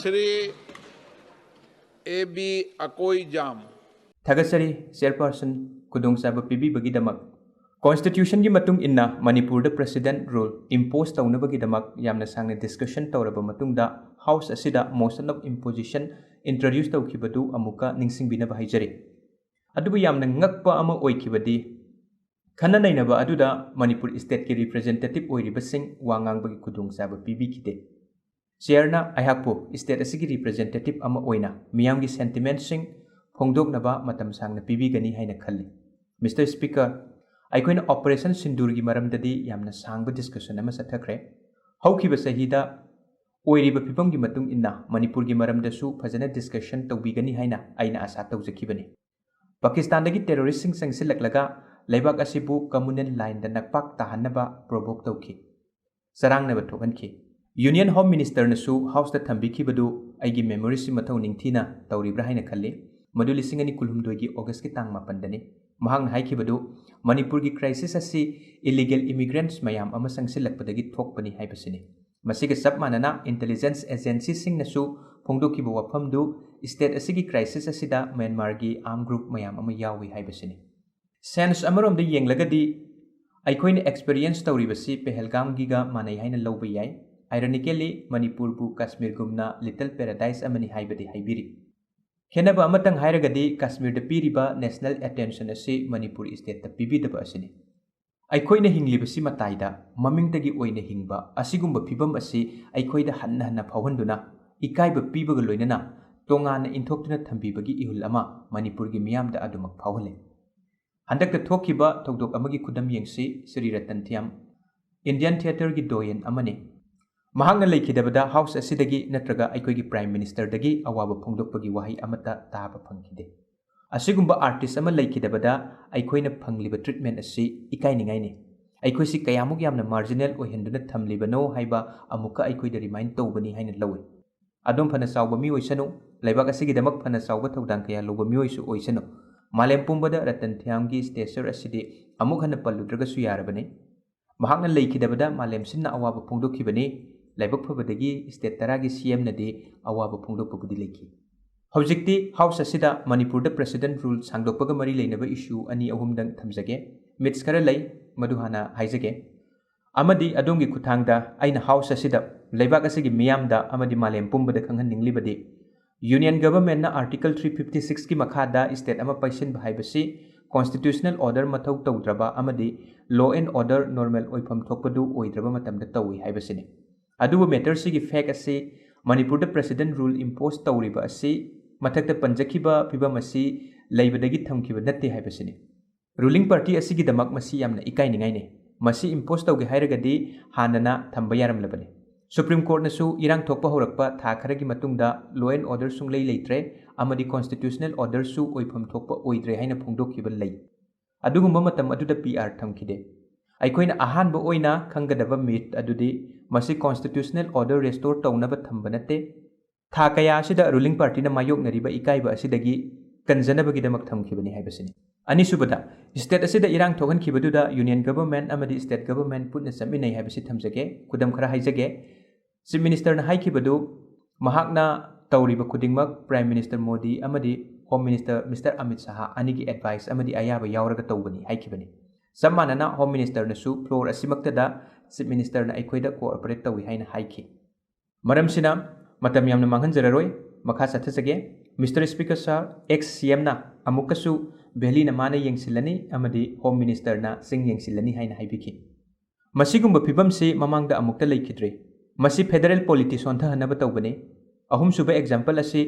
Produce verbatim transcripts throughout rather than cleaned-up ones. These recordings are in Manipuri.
Shri A B Akoijam. ꯊꯥꯒꯠꯆꯔꯤ, ꯆꯤꯌꯔꯄꯥꯔꯁꯟ, ꯈꯨꯗꯣꯡꯆꯥꯕ ꯄꯤꯕꯤꯕꯒꯤꯗꯃꯛ꯫ ꯀꯣꯟꯁꯇꯤꯇ꯭ꯌꯨꯁꯟꯒꯤ ꯃꯇꯨꯡ ꯏꯟꯅ ꯃꯅꯤꯄꯨꯔꯗ ꯄ꯭ꯔꯦꯁꯤꯗꯦꯟꯠ ꯔꯨꯜ ꯏꯝꯄꯣꯁ ꯇꯧꯅꯕꯒꯤꯗꯃꯛ ꯌꯥꯝꯅ ꯁꯥꯡꯅ ꯗꯤꯁꯀꯁꯟ ꯇꯧꯔꯕ ꯃꯇꯨꯡꯗ ꯍꯥꯎꯁ ꯑꯁꯤꯗ ꯃꯣꯁꯟ ꯑꯣꯐ ꯏꯝꯄꯣꯖꯤꯁꯟ ꯏꯟꯇ꯭ꯔꯣꯗ꯭ꯌꯨꯁ ꯇꯧꯈꯤꯕꯗꯨ ꯑꯃꯨꯛꯀ ꯅꯤꯡꯁꯤꯡꯕꯤꯅꯕ ꯍꯥꯏꯖꯔꯤ꯫ ꯑꯗꯨꯕꯨ ꯌꯥꯝꯅ ꯉꯛꯄ ꯑꯃ ꯑꯣꯏꯈꯤꯕꯗꯤ, ꯈꯟꯅ ꯅꯩꯅꯕ ꯑꯗꯨꯗ ꯃꯅꯤꯄꯨꯔ ꯁ꯭ꯇꯦꯠꯀꯤ ꯔꯤꯄ꯭ꯔꯖꯦꯟꯇꯦꯇꯤꯚ ꯑꯣꯏꯔꯤꯕꯁꯤꯡ ꯋꯥ ꯉꯥꯡꯕꯒꯤ ꯈꯨꯗꯣꯡꯆꯥꯕ ꯄꯤꯕꯤꯈꯤꯗꯦ꯫ ꯆꯤꯌꯔꯅ ꯑꯩꯍꯥꯛꯄꯨ ꯁ꯭ꯇꯦꯠ ꯑꯁꯤꯒꯤ ꯔꯤꯄ꯭ꯔꯖꯦꯟꯇꯦꯇꯤꯚ ꯑꯃ ꯑꯣꯏꯅ ꯃꯤꯌꯥꯝꯒꯤ ꯁꯦꯟꯇꯤꯃꯦꯟꯠꯁꯤꯡ ꯐꯣꯡꯗꯣꯛꯅꯕ ꯃꯇꯝ ꯁꯥꯡꯅ ꯄꯤꯕꯤꯒꯅꯤ ꯍꯥꯏꯅ ꯈꯜꯂꯤ꯫ ꯃꯤꯁꯇꯔ ꯁ꯭ꯄꯤꯀꯔ, ꯑꯩꯈꯣꯏꯅ ꯑꯣꯄꯔꯦꯁꯟ ꯁꯤꯟꯗꯨꯔꯒꯤ ꯃꯔꯝꯗꯗꯤ ꯌꯥꯝꯅ ꯁꯥꯡꯕ ꯗꯤꯁꯀꯁꯟ ꯑꯃ ꯆꯠꯊꯈ꯭ꯔꯦ꯫ ꯍꯧꯈꯤꯕ ꯆꯍꯤꯗ ꯑꯣꯏꯔꯤꯕ ꯐꯤꯕꯝꯒꯤ ꯃꯇꯨꯡ ꯏꯟꯅ ꯃꯅꯤꯄꯨꯔꯒꯤ ꯃꯔꯝꯗꯁꯨ ꯐꯖꯅ ꯗꯤꯁꯀꯁꯟ ꯇꯧꯕꯤꯒꯅꯤ ꯍꯥꯏꯅ ꯑꯩꯅ ꯑꯥꯁꯥ ꯇꯧꯖꯈꯤꯕꯅꯤ꯫ ꯄꯥꯀꯤꯁꯇꯥꯟꯗꯒꯤ ꯇꯦꯔꯣꯔꯤꯁꯁꯤꯡ ꯆꯪꯁꯤꯜꯂꯛꯂꯒ ꯂꯩꯕꯥꯛ ꯑꯁꯤꯕꯨ ꯀꯝꯃꯨꯅꯦꯜ ꯂꯥꯏꯟꯗ ꯅꯛꯄꯥꯛ ꯇꯥꯍꯟꯅꯕ ꯄ꯭ꯔꯣꯚꯣꯛ ꯇꯧꯈꯤ, ꯆꯔꯥꯡꯅꯕ ꯊꯣꯛꯍꯟꯈꯤ꯫ ꯌꯨꯅꯤꯌꯟ ꯍꯣꯝ ꯃꯤꯅꯤꯁꯇꯔꯅꯁꯨ ꯍꯥꯎꯁꯇ ꯊꯝꯕꯤꯈꯤꯕꯗꯨ ꯑꯩꯒꯤ ꯃꯦꯃꯣꯔꯤꯁꯤ ꯃꯊꯧ ꯅꯤꯡꯊꯤꯅ ꯇꯧꯔꯤꯕ꯭ꯔꯥ ꯍꯥꯏꯅ ꯈꯜꯂꯤ꯫ ꯃꯗꯨ ꯂꯤꯁꯤꯡ ꯑꯅꯤ ꯀꯨꯟꯍꯨꯝꯗꯣꯏꯒꯤ ꯑꯣꯒꯁꯀꯤ ꯇꯥꯡ ꯃꯥꯄꯟꯗꯅꯤ꯫ ꯃꯍꯥꯛꯅ ꯍꯥꯏꯈꯤꯕꯗꯨ, ꯃꯅꯤꯄꯨꯔꯒꯤ ꯀ꯭ꯔꯥꯏꯁꯤꯁ ꯑꯁꯤ ꯏꯂꯤꯒꯦꯜ ꯏꯃꯤꯒ꯭ꯔꯦꯟꯠꯁ ꯃꯌꯥꯝ ꯑꯃ ꯆꯪꯁꯤꯜꯂꯛꯄꯗꯒꯤ ꯊꯣꯛꯄꯅꯤ ꯍꯥꯏꯕꯁꯤꯅꯤ꯫ ꯃꯁꯤꯒ ꯆꯞ ꯃꯥꯟꯅꯅ ꯏꯟꯇꯦꯂꯤꯖꯦꯟꯁ ꯑꯦꯖꯦꯟꯁꯤꯁꯤꯡꯅꯁꯨ ꯐꯣꯡꯗꯣꯛꯈꯤꯕ ꯋꯥꯐꯝꯗꯨ, ꯁ꯭ꯇꯦꯠ ꯑꯁꯤꯒꯤ ꯀ꯭ꯔꯥꯏꯁꯤꯁ ꯑꯁꯤꯗ ꯃ꯭ꯌꯥꯟꯃꯥꯔꯒꯤ ꯑꯥꯔꯝ ꯒ꯭ꯔꯨꯞ ꯃꯌꯥꯝ ꯑꯃ ꯌꯥꯎꯏ ꯍꯥꯏꯕꯁꯤꯅꯤ꯫ ꯁꯦꯟꯁ ꯑꯃꯔꯣꯝꯗ ꯌꯦꯡꯂꯒꯗꯤ ꯑꯩꯈꯣꯏꯅ ꯑꯦꯛꯁꯄꯤꯔꯤꯌꯦꯟꯁ ꯇꯧꯔꯤꯕꯁꯤ ꯄꯦꯍꯜꯒꯥꯝꯒꯤꯒ ꯃꯥꯟꯅꯩ ꯍꯥꯏꯅ ꯂꯧꯕ ꯌꯥꯏ꯫ Ironically, ꯃꯅꯤꯄꯨꯔꯕꯨ ꯀꯥꯁꯃꯤꯔꯒꯨꯝꯅ ꯂꯤꯇꯜ ꯄꯦꯔꯥꯗꯥꯏꯁ ꯑꯃꯅꯤ ꯍꯥꯏꯕꯗꯤ ꯍꯥꯏꯕꯤꯔꯤ꯫ ꯈꯦꯠꯅꯕ ꯑꯃꯇꯪ ꯍꯥꯏꯔꯒꯗꯤ ꯀꯥꯁꯃꯤꯔꯗ ꯄꯤꯔꯤꯕ ꯅꯦꯁꯅꯦꯜ ꯑꯦꯇꯦꯟꯁꯟ ꯑꯁꯤ ꯃꯅꯤꯄꯨꯔ ꯁ꯭ꯇꯦꯠꯇ ꯄꯤꯕꯤꯗꯕ ꯑꯁꯤꯅꯤ꯫ ꯑꯩꯈꯣꯏꯅ ꯍꯤꯡꯂꯤꯕꯁꯤ ꯃꯇꯥꯏꯗ ꯃꯃꯤꯡꯇꯒꯤ ꯑꯣꯏꯅ ꯍꯤꯡꯕ ꯑꯁꯤꯒꯨꯝꯕ ꯐꯤꯚꯝ ꯑꯁꯤ ꯑꯩꯈꯣꯏꯗ ꯍꯟꯅ ꯍꯟꯅ ꯐꯥꯎꯍꯟꯗꯨꯅ ꯏꯀꯥꯏꯕ ꯄꯤꯕꯒ ꯂꯣꯏꯅꯅ ꯇꯣꯉꯥꯟꯅ ꯏꯟꯊꯣꯛꯇꯨꯅ ꯊꯝꯕꯤꯕꯒꯤ ꯏꯍꯨꯜ ꯑꯃ ꯃꯅꯤꯄꯨꯔꯒꯤ ꯃꯤꯌꯥꯝꯗ ꯑꯗꯨꯃꯛ ꯐꯥꯎꯍꯜꯂꯤ꯫ ꯍꯟꯗꯛꯇ ꯊꯣꯛꯈꯤꯕ ꯊꯧꯗꯣꯛ ꯑꯃꯒꯤ ꯈꯨꯗꯝ ꯌꯦꯡꯁꯤ꯫ ꯁ꯭ꯔꯤ ꯔꯇꯟ ꯊꯤꯌꯥꯝ, ꯏꯟꯗꯤꯌꯟ ꯊꯤꯌꯦꯇꯔꯒꯤ ꯗꯣꯌꯦꯟ ꯑꯃꯅꯤ꯫ ꯃꯍꯥꯛꯅ ꯂꯩꯈꯤꯗꯕꯗ ꯍꯥꯎꯁ ꯑꯁꯤꯗꯒꯤ ꯅꯠꯇ꯭ꯔꯒ ꯑꯩꯈꯣꯏꯒꯤ ꯄ꯭ꯔꯥꯏꯝ ꯃꯤꯅꯤꯁꯇꯔꯗꯒꯤ ꯑꯋꯥꯕ ꯐꯣꯡꯗꯣꯛꯄꯒꯤ ꯋꯥꯍꯩ ꯑꯃꯠꯇ ꯇꯥꯕ ꯐꯪꯈꯤꯗꯦ꯫ ꯑꯁꯤꯒꯨꯝꯕ ꯑꯥꯔꯇꯤꯁ ꯑꯃ ꯂꯩꯈꯤꯗꯕꯗ ꯑꯩꯈꯣꯏꯅ ꯐꯪꯂꯤꯕ ꯇ꯭ꯔꯤꯠꯃꯦꯟ ꯑꯁꯤ ꯏꯀꯥꯏꯅꯤꯡꯉꯥꯏꯅꯤ꯫ ꯑꯩꯈꯣꯏꯁꯤ ꯀꯌꯥꯃꯨꯛ ꯌꯥꯝꯅ ꯃꯥꯔꯖꯤꯅꯦꯜ ꯑꯣꯏꯍꯟꯗꯨꯅ ꯊꯝꯂꯤꯕꯅꯣ ꯍꯥꯏꯕ ꯑꯃꯨꯛꯀ ꯑꯩꯈꯣꯏꯗ ꯔꯤꯃꯥꯏꯟ ꯇꯧꯕꯅꯤ ꯍꯥꯏꯅ ꯂꯧꯏ꯫ ꯑꯗꯣꯝ ꯐꯅ ꯆꯥꯎꯕ ꯃꯤ ꯑꯣꯏꯁꯅꯨ, ꯂꯩꯕꯥꯛ ꯑꯁꯤꯒꯤꯗꯃꯛ ꯐꯅ ꯆꯥꯎꯕ ꯊꯧꯗꯥꯡ ꯀꯌꯥ ꯂꯧꯕ ꯃꯤꯑꯣꯏꯁꯨ ꯑꯣꯏꯁꯅꯨ, ꯃꯥꯂꯦꯝ ꯄꯨꯝꯕꯗ ꯔꯇꯟ ꯊꯤꯌꯥꯝꯒꯤ ꯁ꯭ꯇꯦꯆꯔ ꯑꯁꯤꯗꯤ ꯑꯃꯨꯛ ꯍꯟꯅ ꯄꯜꯂꯨꯗ꯭ꯔꯒꯁꯨ ꯌꯥꯔꯕꯅꯤ꯫ ꯃꯍꯥꯛꯅ ꯂꯩꯈꯤꯗꯕꯗ ꯃꯥꯂꯦꯝ ꯁꯤꯟꯅ ꯑꯋꯥꯕ ꯐꯣꯡꯗꯣꯛꯈꯤꯕꯅꯤ꯫ ꯂꯥꯏꯕꯛ ꯐꯕꯗꯒꯤ state ꯇꯔꯥꯒꯤ C M ꯅꯗꯤ ꯑꯋꯥꯕ ꯐꯣꯡꯗꯣꯛꯄꯕꯨꯗꯤ ꯂꯩꯈꯤ꯫ ꯍꯧꯖꯤꯛꯇꯤ House ꯑꯁꯤꯗ ꯃꯅꯤꯄꯨꯔꯗ President Rule ꯁꯥꯡꯗꯣꯛꯄꯒ ꯃꯔꯤ ꯂꯩꯅꯕ issue ꯑꯅꯤ ꯑꯍꯨꯝꯗꯪ ꯊꯝꯖꯒꯦ꯫ Myths ꯈꯔ ꯂꯩ, ꯃꯗꯨ ꯍꯥꯟꯅ ꯍꯥꯏꯖꯒꯦ꯫ ꯑꯃꯗꯤ ꯑꯗꯣꯝꯒꯤ ꯈꯨꯠꯊꯥꯡꯗ ꯑꯩꯅ House ꯑꯁꯤꯗ ꯂꯩꯕꯥꯛ ꯑꯁꯤꯒꯤ ꯃꯤꯌꯥꯝꯗ ꯑꯃꯗꯤ ꯃꯥꯂꯦꯝ ꯄꯨꯝꯕꯗ ꯈꯪꯍꯟꯅꯤꯡꯂꯤꯕꯗꯤ, Union Government ꯅ Article three fifty six ꯀꯤ ꯃꯈꯥꯗ state ꯑꯃ ꯄꯥꯏꯁꯤꯟꯕ ꯍꯥꯏꯕꯁꯤ constitutional order ꯃꯊꯧ ꯇꯧꯗ꯭ꯔꯕ ꯑꯃꯗꯤ law and order normal ꯑꯣꯏꯐꯝ ꯊꯣꯛꯄꯗꯨ ꯑꯣꯏꯗ꯭ꯔꯕ ꯃꯇꯝꯗ ꯇꯧꯏ ꯍꯥꯏꯕꯁꯤꯅꯤ꯫ ꯑꯗꯨꯕꯨ matter ꯁꯤꯒꯤ fact ꯑꯁꯤ ꯃꯅꯤꯄꯨꯔꯗ President Rule impose ꯇꯧꯔꯤꯕ ꯑꯁꯤ ꯃꯊꯛꯇ ꯄꯟꯖꯈꯤꯕ ꯐꯤꯕꯝ ꯑꯁꯤ ꯂꯩꯕꯗꯒꯤ ꯊꯝꯈꯤꯕ ꯅꯠꯇꯦ ꯍꯥꯏꯕꯁꯤꯅꯤ꯫ Ruling party ꯑꯁꯤꯒꯤꯗꯃꯛ ꯃꯁꯤ ꯌꯥꯝꯅ ꯏꯀꯥꯏꯅꯤꯡꯉꯥꯏꯅꯤ꯫ ꯃꯁꯤ impose ꯇꯧꯒꯦ ꯍꯥꯏꯔꯒꯗꯤ ꯍꯥꯟꯅꯅ ꯊꯝꯕ ꯌꯥꯔꯝꯂꯕꯅꯤ꯫ Supreme Court ꯅꯁꯨ ꯏꯔꯥꯡ ꯊꯣꯛꯄ ꯍꯧꯔꯛꯄ ꯊꯥ ꯈꯔꯒꯤ ꯃꯇꯨꯡꯗ law and order ꯁꯨꯡꯂꯩ ꯂꯩꯇ꯭ꯔꯦ ꯑꯃꯗꯤ constitutional order ꯁꯨ ꯑꯣꯏꯐꯝ ꯊꯣꯛꯄ ꯑꯣꯏꯗ꯭ꯔꯦ ꯍꯥꯏꯅ ꯐꯣꯡꯗꯣꯛꯈꯤꯕ ꯂꯩ꯫ ꯑꯗꯨꯒꯨꯝꯕ ꯃꯇꯝ ꯑꯗꯨꯗ P R ꯊꯝꯈꯤꯗꯦ꯫ ꯑꯩꯈꯣꯏꯅ ꯑꯍꯥꯟꯕ ꯑꯣꯏꯅ ꯈꯪꯒꯗꯕ myth ꯑꯗꯨꯗꯤ ꯃꯁꯤ constitutional order restore ꯇꯧꯅꯕ ꯊꯝꯕ ꯅꯠꯇꯦ꯫ ꯊꯥ ꯀꯌꯥ ꯑꯁꯤꯗ ruling party ꯅ ꯃꯥꯌꯣꯛꯅꯔꯤꯕ ꯏꯀꯥꯏꯕ ꯑꯁꯤꯗꯒꯤ ꯀꯟꯖꯅꯕꯒꯤꯗꯃꯛ ꯊꯝꯈꯤꯕꯅꯤ ꯍꯥꯏꯕꯁꯤꯅꯤ꯫ ꯑꯅꯤꯁꯨꯕꯗ, state ꯑꯁꯤꯗ ꯏꯔꯥꯡ ꯊꯣꯛꯍꯟꯈꯤꯕꯗꯨꯗ Union Government ꯑꯃꯗꯤ state government ꯄꯨꯟꯅ ꯆꯠꯃꯤꯟꯅꯩ ꯍꯥꯏꯕꯁꯤ ꯊꯝꯖꯒꯦ꯫ ꯈꯨꯗꯝ ꯈꯔ ꯍꯥꯏꯖꯒꯦ꯫ Chief Minister ꯅ ꯍꯥꯏꯈꯤꯕꯗꯨ ꯃꯍꯥꯛꯅ ꯇꯧꯔꯤꯕ ꯈꯨꯗꯤꯡꯃꯛ Prime Minister ꯃꯣꯗꯤ ꯑꯃꯗꯤ Home Minister Mister ꯑꯃꯤꯠ ꯁꯍꯥ ꯑꯅꯤꯒꯤ advice ꯑꯃꯗꯤ ꯑꯌꯥꯕ ꯌꯥꯎꯔꯒ ꯇꯧꯕꯅꯤ ꯍꯥꯏꯈꯤꯕꯅꯤ꯫ ꯆꯞ ꯃꯥꯟꯅꯅ Home Minister ꯅꯁꯨ floor ꯑꯁꯤꯃꯛꯇꯗ Chief Minister ꯅ ꯑꯩꯈꯣꯏꯗ cooperate ꯇꯧꯏ ꯍꯥꯏꯅ ꯍꯥꯏꯈꯤ꯫ ꯃꯔꯝꯁꯤꯅ ꯃꯇꯝ ꯌꯥꯝꯅ ꯃꯥꯡꯍꯟꯖꯔꯔꯣꯏ, ꯃꯈꯥ ꯆꯠꯊꯖꯒꯦ꯫ Mister Speaker Sir, ex C M ꯅ ꯑꯃꯨꯛꯀꯁꯨ Valley ꯅ ꯃꯥꯅ ꯌꯦꯡꯁꯤꯜꯂꯅꯤ ꯑꯃꯗꯤ Home Minister ꯅ ꯆꯤꯡ ꯌꯦꯡꯁꯤꯜꯂꯅꯤ ꯍꯥꯏꯅ ꯍꯥꯏꯕꯤꯈꯤ꯫ ꯃꯁꯤꯒꯨꯝꯕ ꯐꯤꯕꯝꯁꯤ ꯃꯃꯥꯡꯗ ꯑꯃꯨꯛꯇ ꯂꯩꯈꯤꯗ꯭ꯔꯤ꯫ ꯃꯁꯤ federal polity ꯁꯣꯟꯊꯍꯟꯅꯕ ꯇꯧꯕꯅꯤ꯫ ꯑꯍꯨꯝꯁꯨꯕ example ꯑꯁꯤ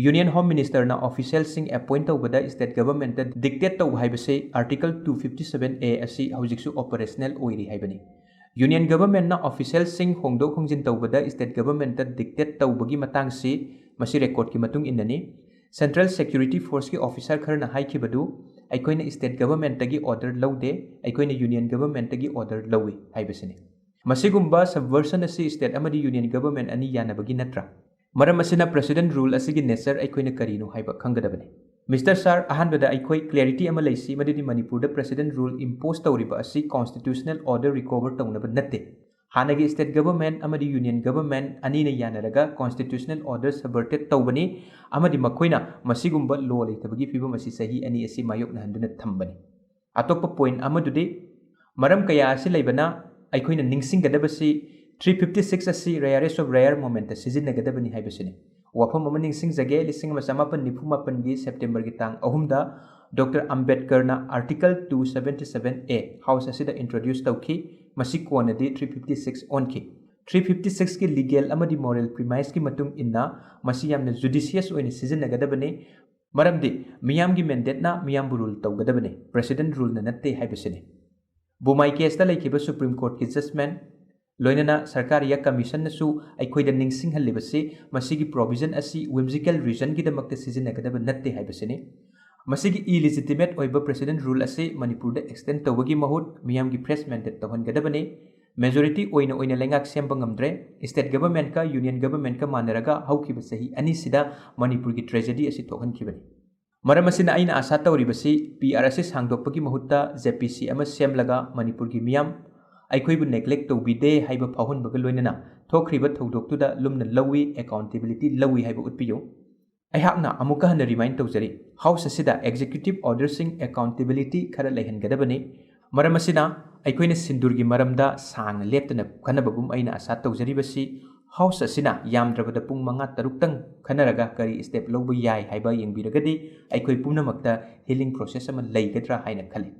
Union Home Minister ꯅ official ꯁꯤꯡ appoint ꯇꯧꯕꯗ state government ꯇ dictate ꯇꯧꯕ ꯍꯥꯏꯕꯁꯤ Article two fifty seven A ꯑꯁꯤ ꯍꯧꯖꯤꯛꯁꯨ operational ꯑꯣꯏꯔꯤ ꯍꯥꯏꯕꯅꯤ꯫ Union Government ꯅ official ꯁꯤꯡ ꯍꯣꯡꯗꯣꯛ ꯍꯣꯡꯖꯤꯟ ꯇꯧꯕꯗ state government ꯇ dictate ꯇꯧꯕꯒꯤ ꯃꯇꯥꯡꯁꯤ ꯃꯁꯤ record ꯀꯤ ꯃꯇꯨꯡ ꯏꯟꯅꯅꯤ꯫ Central Security Force ꯀꯤ officer ꯈꯔꯅ ꯍꯥꯏꯈꯤꯕꯗꯨ, "ꯑꯩꯈꯣꯏꯅ state government ꯇꯒꯤ order ꯂꯧꯗꯦ, ꯑꯩꯈꯣꯏꯅ Union Government ꯇꯒꯤ order ꯂꯧꯏ" ꯍꯥꯏꯕꯁꯤꯅꯤ꯫ ꯃꯁꯤꯒꯨꯝꯕ subversion ꯑꯁꯤ state ꯑꯃꯗꯤ Union Government ꯑꯅꯤ ꯌꯥꯅꯕꯒꯤ ꯅꯠꯇ꯭ꯔꯥ? ꯃꯔꯝ ꯑꯁꯤꯅ President Rule ꯑꯁꯤꯒꯤ nature ꯑꯩꯈꯣꯏꯅ ꯀꯔꯤꯅꯣ ꯍꯥꯏꯕ ꯈꯪꯒꯗꯕꯅꯤ꯫ Mister Sir, ꯑꯍꯥꯟꯕꯗ ꯑꯩꯈꯣꯏ clarity ꯑꯃ ꯂꯩꯁꯤ, ꯃꯗꯨꯗꯤ ꯃꯅꯤꯄꯨꯔꯗ President Rule impose ꯇꯧꯔꯤꯕ ꯑꯁꯤ constitutional order recover ꯇꯧꯅꯕ ꯅꯠꯇꯦ꯫ ꯍꯥꯟꯅꯒꯤ state government ꯑꯃꯗꯤ union government ꯑꯅꯤꯅ ꯌꯥꯅꯔꯒ constitutional order subverted ꯇꯧꯕꯅꯤ ꯑꯃꯗꯤ ꯃꯈꯣꯏꯅ ꯃꯁꯤꯒꯨꯝꯕ law ꯂꯩꯇꯕꯒꯤ ꯐꯤꯕꯝ ꯑꯁꯤ ꯆꯍꯤ ꯑꯅꯤ ꯑꯁꯤ ꯃꯥꯌꯣꯛꯅꯍꯟꯗꯨꯅ ꯊꯝꯕꯅꯤ꯫ ꯑꯇꯣꯞꯄ point ꯑꯃꯗꯨꯗꯤ ꯃꯔꯝ ꯀꯌꯥ ꯑꯁꯤ ꯂꯩꯕꯅ ꯑꯩꯈꯣꯏꯅ ꯅꯤꯡꯁꯤꯡꯒꯗꯕꯁꯤ three fifty six ꯑꯁꯤ rarest of rare momentꯇ ꯁꯤꯖꯤꯟꯅꯒꯗꯕꯅꯤ ꯍꯥꯏꯕꯁꯤꯅꯤ꯫ ꯋꯥꯐꯝ ꯑꯃ ꯅꯤꯡꯁꯤꯡꯖꯒꯦ, ꯂꯤꯁꯤꯡ ꯑꯃ ꯆꯃꯥꯄꯟ ꯅꯤꯐꯨ ꯃꯥꯄꯟꯒꯤ Septemberꯒꯤ ꯇꯥꯡ ꯑꯍꯨꯝꯗ Doctor Ambedkarꯅ Article two seventy seven A House ꯑꯁꯤꯗ introduce ꯇꯧꯈꯤ꯫ ꯃꯁꯤ ꯀꯣꯟꯅꯗꯤ three fifty six ꯑꯣꯟꯈꯤ꯫ Three fifty sixꯀꯤ legal ꯑꯃꯗꯤ moral premiseꯀꯤ ꯃꯇꯨꯡ ꯏꯟꯅ ꯃꯁꯤ ꯌꯥꯝꯅ judicious ꯑꯣꯏꯅ ꯁꯤꯖꯤꯟꯅꯒꯗꯕꯅꯤ, ꯃꯔꯝꯗꯤ ꯃꯤꯌꯥꯝꯒꯤ mandateꯅ ꯃꯤꯌꯥꯝꯕꯨ rule ꯇꯧꯒꯗꯕꯅꯤ, president ruleꯅ ꯅꯠꯇꯦ ꯍꯥꯏꯕꯁꯤꯅꯤ꯫ ꯕꯨꯃꯥꯏ caseꯇ ꯂꯩꯈꯤꯕ Supreme Courtꯀꯤ judgment, ꯂꯣꯏꯅꯅ ꯁꯔꯀꯥꯔꯤꯌꯥ commissionꯅꯁꯨ ꯑꯩꯈꯣꯏꯗ ꯅꯤꯡꯁꯤꯡꯍꯜꯂꯤꯕꯁꯤ ꯃꯁꯤꯒꯤ provision ꯑꯁꯤ whimsical reasonꯒꯤꯗꯃꯛꯇ ꯁꯤꯖꯤꯟꯅꯒꯗꯕ ꯅꯠꯇꯦ ꯍꯥꯏꯕꯁꯤꯅꯤ꯫ ꯃꯁꯤꯒꯤ illegitimate ꯑꯣꯏꯕ president rule ꯑꯁꯤ ꯃꯅꯤꯄꯨꯔꯗ extend ꯇꯧꯕꯒꯤ ꯃꯍꯨꯠ ꯃꯤꯌꯥꯝꯒꯤ fresh mandate ꯇꯧꯍꯟꯒꯗꯕꯅꯤ꯫ Majority ꯑꯣꯏꯅ ꯑꯣꯏꯅ ꯂꯩꯉꯥꯛ ꯁꯦꯝꯕ ꯉꯝꯗ꯭ꯔꯦ꯫ State governmentꯀ union governmentꯀ ꯃꯥꯟꯅꯔꯒ ꯍꯧꯈꯤꯕ ꯆꯍꯤ ꯑꯅꯤꯁꯤꯗ ꯃꯅꯤꯄꯨꯔꯒꯤ tragedy ꯑꯁꯤ ꯊꯣꯛꯍꯟꯈꯤꯕꯅꯤ꯫ ꯃꯔꯝ ꯑꯁꯤꯅ ꯑꯩꯅ ꯑꯥꯁꯥ ꯇꯧꯔꯤꯕꯁꯤ P R S ꯁꯤ ꯁꯥꯡꯗꯣꯛꯄꯒꯤ ꯃꯍꯨꯠꯇ J P C ꯑꯃ ꯁꯦꯝꯂꯒ ꯃꯅꯤꯄꯨꯔꯒꯤ ꯃꯤꯌꯥꯝ ꯑꯩꯈꯣꯏꯕꯨ neglect ꯇꯧꯕꯤꯗꯦ ꯍꯥꯏꯕ ꯐꯥꯎꯍꯟꯕꯒ ꯂꯣꯏꯅꯅ ꯊꯣꯛꯈ꯭ꯔꯤꯕ ꯊꯧꯗꯣꯛꯇꯨꯗ ꯂꯨꯝꯅ ꯂꯧꯏ, accountability ꯂꯧꯏ ꯍꯥꯏꯕ ꯎꯠꯄꯤꯌꯨ꯫ ꯑꯩꯍꯥꯛꯅ ꯑꯃꯨꯛꯀ ꯍꯟꯅ remind ꯇꯧꯖꯔꯤ, House ꯑꯁꯤꯗ executive orderꯁꯤꯡ accountability ꯈꯔ ꯂꯩꯍꯟꯒꯗꯕꯅꯤ꯫ ꯃꯔꯝ ꯑꯁꯤꯅ ꯑꯩꯈꯣꯏꯅ ꯁꯤꯟꯗꯨꯔꯒꯤ ꯃꯔꯝꯗ ꯁꯥꯡꯅ ꯂꯦꯞꯇꯅ ꯈꯟꯅꯕꯒꯨꯝ ꯑꯩꯅ ꯑꯥꯁꯥ ꯇꯧꯖꯔꯤꯕꯁꯤ House ꯑꯁꯤꯅ ꯌꯥꯝꯗ꯭ꯔꯕꯗ ꯄꯨꯡ ꯃꯉꯥ ꯇꯔꯨꯛꯇꯪ ꯈꯟꯅꯔꯒ ꯀꯔꯤ step ꯂꯧꯕ ꯌꯥꯏ ꯍꯥꯏꯕ ꯌꯦꯡꯕꯤꯔꯒꯗꯤ ꯑꯩꯈꯣꯏ ꯄꯨꯝꯅꯃꯛꯇ healing process ꯑꯃ ꯂꯩꯒꯗ꯭ꯔꯥ ꯍꯥꯏꯅ ꯈꯜꯂꯤ꯫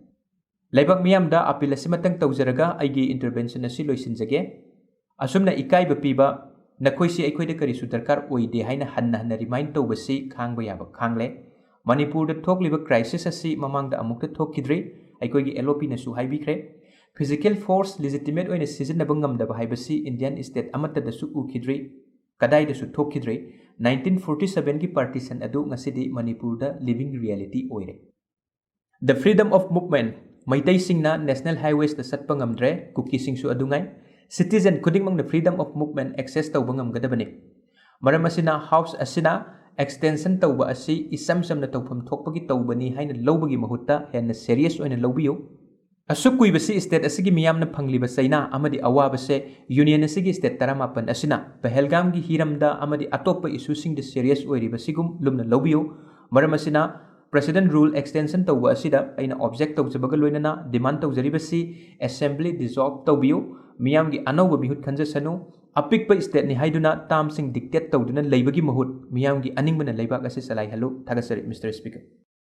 ꯂꯩꯕꯥꯛ ꯃꯤꯌꯥꯝꯗ appeal ꯑꯁꯤꯃꯇꯪ ꯇꯧꯖꯔꯒ ꯑꯩꯒꯤ intervention ꯑꯁꯤ ꯂꯣꯏꯁꯤꯟꯖꯒꯦ꯫ ꯑꯁꯨꯝꯅ ꯏꯀꯥꯏꯕ ꯄꯤꯕ, ꯅꯈꯣꯏꯁꯤ ꯑꯩꯈꯣꯏꯗ ꯀꯔꯤꯁꯨ ꯗꯔꯀꯥꯔ ꯑꯣꯏꯗꯦ ꯍꯥꯏꯅ ꯍꯟꯅ ꯍꯟꯅ remind ꯇꯧꯕꯁꯤ ꯈꯥꯡꯕ ꯌꯥꯕ ꯈꯥꯡꯂꯦ꯫ ꯃꯅꯤꯄꯨꯔꯗ ꯊꯣꯛꯂꯤꯕ crisis ꯑꯁꯤ ꯃꯃꯥꯡꯗ ꯑꯃꯨꯛꯇ ꯊꯣꯛꯈꯤꯗ꯭ꯔꯤ, ꯑꯩꯈꯣꯏꯒꯤ L O Pꯅꯁꯨ ꯍꯥꯏꯕꯤꯈ꯭ꯔꯦ꯫ Physical force legitimate ꯑꯣꯏꯅ ꯁꯤꯖꯤꯟꯅꯕ ꯉꯝꯗꯕ ꯍꯥꯏꯕꯁꯤ Indian state ꯑꯃꯠꯇꯗꯁꯨ ꯎꯈꯤꯗ꯭ꯔꯤ, ꯀꯗꯥꯏꯗꯁꯨ ꯊꯣꯛꯈꯤꯗ꯭ꯔꯤ꯫ Nineteen forty sevenꯒꯤ partition ꯑꯗꯨ ꯉꯁꯤꯗꯤ ꯃꯅꯤꯄꯨꯔꯗ living reality ꯑꯣꯏꯔꯦ꯫ The freedom of movement, ꯃꯩꯇꯩꯁꯤꯡꯅ national highwaysꯇ ꯆꯠꯄ ꯉꯝꯗ꯭ꯔꯦ, ꯀꯨꯀꯤꯁꯤꯡꯁꯨ ꯑꯗꯨꯉꯥꯏ꯫ Citizen ꯈꯨꯗꯤꯡꯃꯛꯅ freedom of movement access ꯇꯧꯕ ꯉꯝꯒꯗꯕꯅꯤ꯫ ꯃꯔꯝ ꯑꯁꯤꯅ House ꯑꯁꯤꯅ extension ꯇꯧꯕ ꯑꯁꯤ ꯏꯆꯝ ꯆꯝꯅ ꯇꯧꯐꯝ ꯊꯣꯛꯄꯒꯤ ꯇꯧꯕꯅꯤ ꯍꯥꯏꯅ ꯂꯧꯕꯒꯤ ꯃꯍꯨꯠꯇ ꯍꯦꯟꯅ serious ꯑꯣꯏꯅ ꯂꯧꯕꯤꯌꯨ꯫ ꯑꯁꯨꯛ ꯀꯨꯏꯕꯁꯤ state ꯑꯁꯤꯒꯤ ꯃꯤꯌꯥꯝꯅ ꯐꯪꯂꯤꯕ ꯆꯩꯅꯥ ꯑꯃꯗꯤ ꯑꯋꯥꯕꯁꯦ union ꯑꯁꯤꯒꯤ state ꯇꯔꯥꯃꯥꯄꯟ ꯑꯁꯤꯅ ꯄꯍꯜꯒꯥꯝꯒꯤ ꯍꯤꯔꯝꯗ ꯑꯃꯗꯤ ꯑꯇꯣꯞꯄ issue ꯁꯤꯡꯗ serious ꯑꯣꯏꯔꯤꯕꯁꯤꯒꯨꯝ ꯂꯨꯝꯅ ꯂꯧꯕꯤꯌꯨ꯫ ꯃꯔꯝ ꯑꯁꯤꯅ President rule extension ꯇꯧꯕ ꯑꯁꯤꯗ ꯑꯩꯅ object ꯇꯧꯖꯕꯒ ꯂꯣꯏꯅꯅ demand ꯇꯧꯖꯔꯤꯕꯁꯤ assembly dissolve ꯇꯧꯕꯤꯌꯨ, ꯃꯤꯌꯥꯝꯒꯤ ꯑꯅꯧꯕ ꯃꯤꯍꯨꯠ ꯈꯟꯖꯁꯅꯨ, ꯑꯄꯤꯛꯄ state ꯅꯤ ꯍꯥꯏꯗꯨꯅ term ꯁꯤꯡ dictate ꯇꯧꯗꯨꯅ ꯂꯩꯕꯒꯤ ꯃꯍꯨꯠ ꯃꯤꯌꯥꯝꯒꯤ ꯑꯅꯤꯡꯕꯅ ꯂꯩꯕꯥꯛ ꯑꯁꯤ ꯆꯂꯥꯏꯍꯜꯂꯨ꯫ ꯊꯥꯒꯠꯆꯔꯤ, Mister Speaker꯫